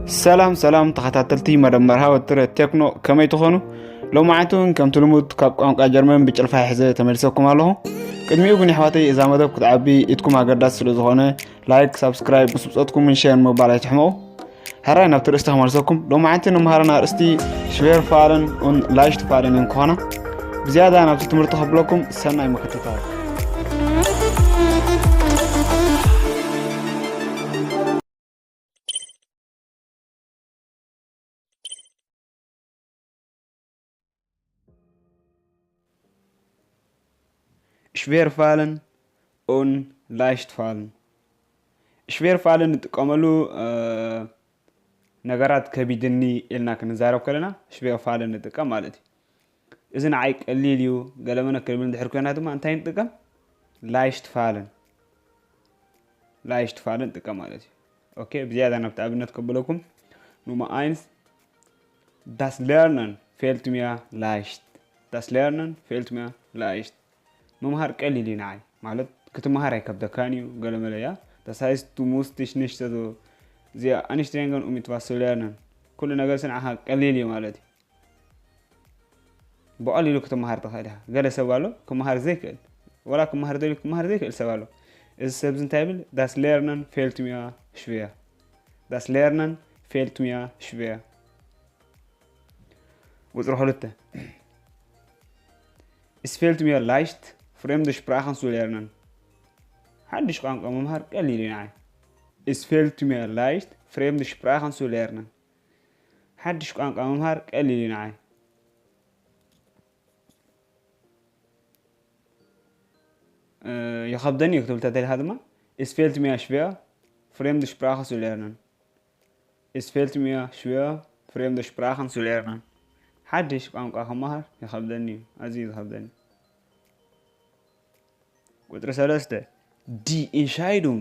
ሰላም ሰላም ተኸታተልቲ መደብ መርሃ ወጥረ ቴክኖ፣ ከመይ ትኾኑ? ሎማዓንቲ እውን ከምቲ ልሙድ ካብ ቋንቋ ጀርመን ብጭልፋ ሒዘ ተመልሰኩም ኣለኹ። ቅድሚኡ ግን የሕዋተይ፣ እዛ መደብ ክትዓቢ ኢድኩም ኣገዳሲ ስለ ዝኾነ፣ ላይክ፣ ሳብስክራይብ ምስ ብጾትኩምን ሼር ምባል ኣይትሕመቑ። ሕራይ ናብቲ ርእስቲ ክመልሰኩም። ሎማዓንቲ ንመሃረና ኣርእስቲ ሽቬር ፋለን ኡን ላይሽት ፋለን እንኮና፣ ብዝያዳ ናብቲ ትምህርቲ ከብለኩም ሰናይ ምክትታል። ሽቬር ፋለን ኡን ላይሽት ፋለን። ሽቬር ፋለን ንጥቀመሉ፣ እ፣ ነገራት ከቢድኒ ኢልና ክንዛረብ ከለና ሽቬር ፋለን ንጥቀም ማለት እዩ። እዚ ንዓይ ቀሊል እዩ፣ ገለመነ ክንብል እንድሕር ኮይና ድማ እንታይ ንጥቀም? ላይሽት ፋለን። ላይሽት ፋለን ንጥቀም ማለት እዩ። ኦኬ፣ ብዝያዳ ናብቲ ኣብነት ከብለኩም። ኑማ ኣይንስ፣ ዳስ ሌርነን ፌልት ሚያ ላይሽት። ዳስ ሌርነን ፌልት ሚያ ላይሽት። ምምሃር ቀሊል እዩ ንዓይ። ማለት፣ ክትምሃር ኣይከብደካን እዩ፣ ገለመለ እያ። Das heißt, du musst dich nicht so sehr anstrengen, um etwas zu lernen. ኩሉ ነገር ንዓኻ ቀሊል እዩ ማለት እዩ። ብቐሊሉ ክትመሃር ትኽእል ኢኻ። ገለ ሰብ ኣሎ፣ ክመሃር ዘይክእል። ወላ ክመሃር ደልዩ ክመሃር ዘይክእል ሰብ ኣሎ። እዚ ሰብ እዚ እንታይ ይብል? Das Lernen fällt mir schwer. Das Lernen fällt mir schwer. ቁጽሪ ክልተ። Es fällt mir leicht, fremde Sprachen zu lernen. ሓድሽ ቋንቋ ምምሃር ቀሊል እዩ ንዓይ። Es fällt mir leicht, fremde Sprachen zu lernen. ሓድሽ ቋንቋ ምምሃር ቀሊል እዩ ንዓይ። እ፣ ይኸብደኒ እዩ ክትብል ተደሊኻ ድማ፣ Es fällt mir schwer, fremde Sprachen zu lernen. Es fällt mir schwer, fremde Sprachen zu lernen. ሓድሽ ቋንቋ ክመሃር ይኸብደኒ እዩ፣ ኣዝዩ እዩ ዝኸብደኒ። ቁጽሪ ሰለስተ፣ Die Entscheidung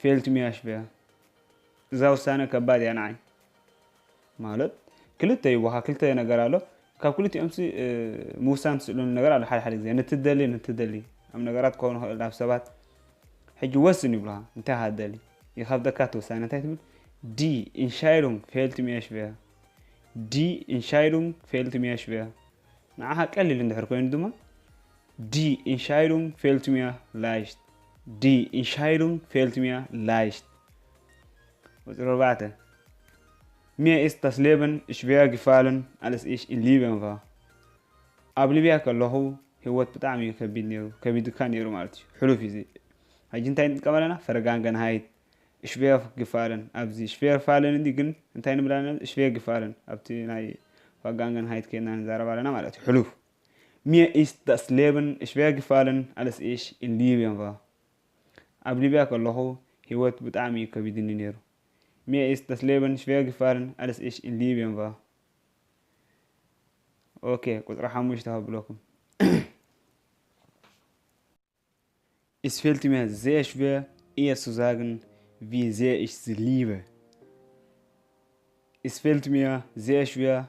fällt mir schwer. እዛ ውሳነ ከባድ እያ ንዓይ። ማለት፣ ክልተ ይወሃ፣ ክልተ ነገር ኣሎ። ካብ ክልቲኦምሲ፣ እ፣ ምውሳን ትስእሉኒ ነገር ኣሎ። ሓደ ሓደ ግዜ ንትደሊ፣ ንትደሊ። ኣብ ነገራት ክኸውን ይኽእል፣ ኣብ ሰባት። ሕጂ ወስን ይብሉኻ። እንታይ ኢኻ ትደሊ? ይኸብደካ እቲ ውሳነ። እንታይ ትብል? Die Entscheidung fällt mir schwer. Die Entscheidung fällt mir schwer. ንዓኻ ቀሊል እንድሕር ኮይኑ ድማ፣ Die Entscheidung fällt mir leicht. Die Entscheidung fällt mir leicht. ቁጽሪ ኣርባዕተ። Mir ist das Leben schwer gefallen, als ich in Libyen war. ኣብ ሊብያ ከለኹ ህይወት ብጣዕሚ እዩ ከቢድ ነይሩ፣ ከቢድካ ነይሩ ማለት እዩ። ሕሉፍ እዩ እዚ። ሕጂ እንታይ ንጥቀም ኣለና? Vergangenheit። Schwer gefallen። ኣብዚ schwer fallen እንዲ ግን እንታይ ንብል ኣለና? Schwer gefallen። ኣብቲ ናይ Vergangenheit ከይድና ንዛረብ ኣለና ማለት እዩ። ሕሉፍ። Mir ist das Leben schwer gefallen, als ich in Libyen war. ኣብ ሊብያ ከለኹ ህይወት ብጣዕሚ እዩ ከቢድኒ ነይሩ። Mir ist das Leben schwer gefallen, als ich in Libyen war. ኦኬ፣ ቁጽሪ ሓሙሽተ ከብለኩም። Es fällt mir sehr schwer, ihr zu sagen, wie sehr ich sie liebe. Es fällt mir sehr schwer,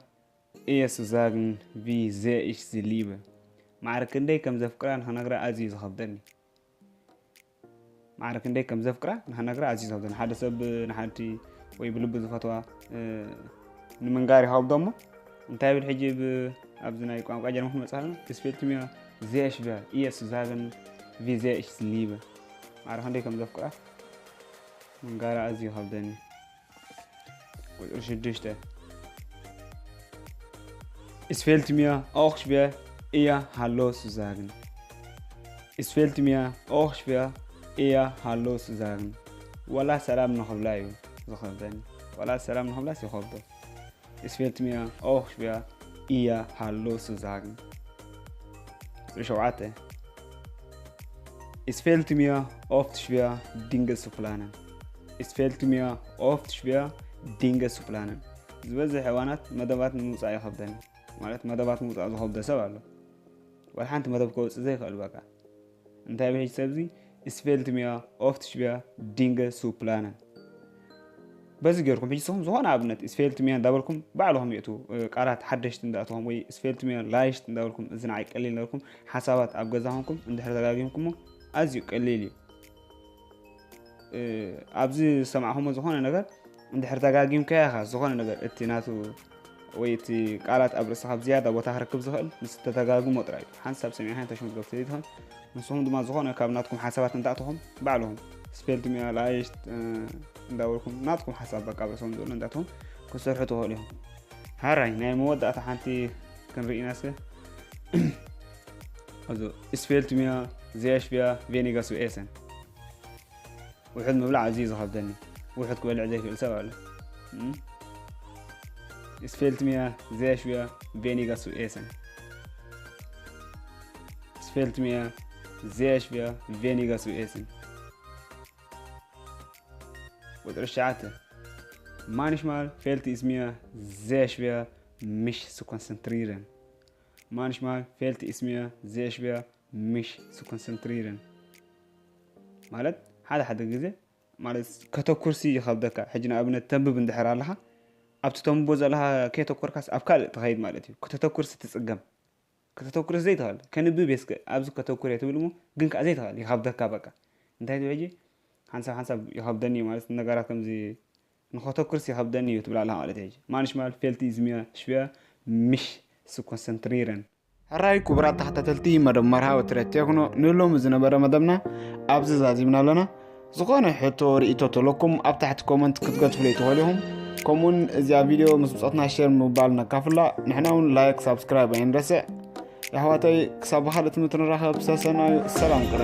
ihr zu sagen, wie sehr ich sie liebe. ማዕረ ክንደይ ከም ዘፍቅራ ንኽነግራ ኣዝዩ ዝኸብደኒ። ማዕረ ክንደይ ከም ዘፍቅራ ንኽነግራ ኣዝዩ ዝኸብደኒ። ሓደ ሰብ ንሓንቲ ወይ ብልቢ ዝፈትዋ፣ እ፣ ንምንጋር ይኸብዶ እሞ፣ እንታይ ይብል ሕጂ ብ-፣ ኣብዚ ናይ ቋንቋ ጀርመን ክንመጽእ ከለና፣ Es fällt mir sehr schwer, ihr zu sagen, wie sehr ich sie liebe. ማዕረ ክንደይ ከም ዘፍቅራ ምንጋራ ኣዝዩ ይኸብደኒ። ቁጽሪ ሽዱሽተ። Es fällt mir auch schwer, ihr Hallo zu sagen. Es fällt mir auch schwer, ihr Hallo zu sagen. ወላ ሰላም ንኽብላ እዩ ዝኸብደኒ። ወላ ሰላም ንኽብላስ ይኸብዶ። Es fällt mir auch schwer, ihr Hallo zu sagen. ቁጽሪ ሸውዓተ። Es fällt mir oft schwer, Dinge zu planen. Es fällt mir oft schwer, Dinge zu planen. ዝበዝሕ እዋናት መደባት ንምውጻእ ይኸብደኒ። ማለት መደባት ምውጻእ ዝኸብዶ ሰብ ኣሎ። ወላ ሓንቲ መደብ ከውጽእ ዘይኽእል በቃ። እንታይ ይብል ሕጂ ሰብ እዚ? Es fällt mir oft schwer, Dinge zu planen. በዚ ጌርኩም ሕጂ ንስኹም ዝኾነ ኣብነት Es fällt mir እንዳበልኩም ባዕልኹም የእትዉ፣ እ፣ ቃላት ሓደሽቲ እንዳእተኹም ወይ Es fällt mir leicht እንዳበልኩም፣ እዚ ንዓይ ቀሊል እንዳበልኩም ሓሳባት ኣብ ገዛ ኮንኩም እንድሕር ተጋጊምኩሞ ኣዝዩ ቀሊል እዩ። እ፣ ኣብዚ ዝሰማዕኹሞ ዝኾነ ነገር እንድሕር ተጋጊምካዮ ኢኻ ዝኾነ ነገር እቲ ናቱ ወይ እቲ ቃላት ኣብ ርእስኻ ብዝያዳ ቦታ ክረክብ ዝኽእል ምስ ተተጋግሞ ጥራይ እዩ። ሓንሳብ ሰሚዕካ ተሽመዝገብ ዘይትኸውን። ንስኹም ድማ ዝኾነ ካብ ናትኩም ሓሳባት እንተኣተኹም ባዕልኹም ስፔልት ሚያ ላይሽ እንዳበልኩም ናትኩም ሓሳብ በቃ ኣብ ርእሶም ዘሎ እንዳትኹም ክሰርሑ ትኽእሉ ኢኹም። ሃራይ ናይ መወዳእታ ሓንቲ ክንርኢና እስከ። እዚ ስፔልት ሚያ ዜሽቢያ ቬኒጋስ ኤሰን ውሑድ ምብላዕ ኣዝዩ ዝኸብደኒ። ውሑድ ክበልዕ ዘይክእል ሰብ ኣሎ። ስፔልት ሚያ ዜሽቢያ ቬኒጋስ ኤሰን ስፔልት ሚያ ዜሽቢያ ቬኒጋስ ኤሰን ቁጥሪ ትሽዓተ ማንሽማል ፌልት ኢስሚያ ዜሽቢያ ምሽ ስኮንሰንትሪረን ማንሽማል ፌልት ኢስሚያ ዜሽቢያ ምሽ ስኮንሰንትሪረን ማለት ሓደ ሓደ ግዜ ማለት ከተኩርሲ ይኸብደካ። ሕጂ ንኣብነት ተንብብ እንድሕር ኣለኻ ኣብቲ ተንብቦ ዘለኻ ከየተኮርካስ ኣብ ካልእ ትኸይድ ማለት እዩ። ከተተኩርሲ ትጽገም። ከተተኩርሲ ዘይትኽእል ከንብብ የስከ ኣብዚ ከተኩር እየ ትብል እሞ ግን ከዓ ዘይትኽእል ይኸብደካ። በቃ እንታይ ትብል ሕጂ ሓንሳብ ሓንሳብ ይኸብደኒ እዩ ማለት ነገራት ከምዚ ንኸተኩርሲ ይኸብደኒ እዩ ትብል ኣለኻ ማለት እዩ። ሕጂ ማንሽማል ፌልቲ ዝሚያ ሽቢያ ምሽ ስኮንሰንትሪረን ሕራይ ክቡራት ተኸታተልቲ መደብ መርሃዊ ትረት ቴክኖ ንሎሚ ዝነበረ መደብና ኣብዚ ዛዚምና ኣለና። ዝኾነ ሕቶ ርእቶ ተለኩም ኣብ ታሕቲ ኮመንት ክትገድፉለይ ትኽእሉ ኢኹም። ከምኡውን እዚኣ ቪድዮ ምስ ብጾትና ሼር ምባል ነካፍላ ንሕና እውን ላይክ ሳብስክራይብ ኣይንረስዕ። የሕዋተይ ክሳብ ብኻልእ ትምህርቲ ንራኸብ ሰሰናዩ ሰላም ቅነ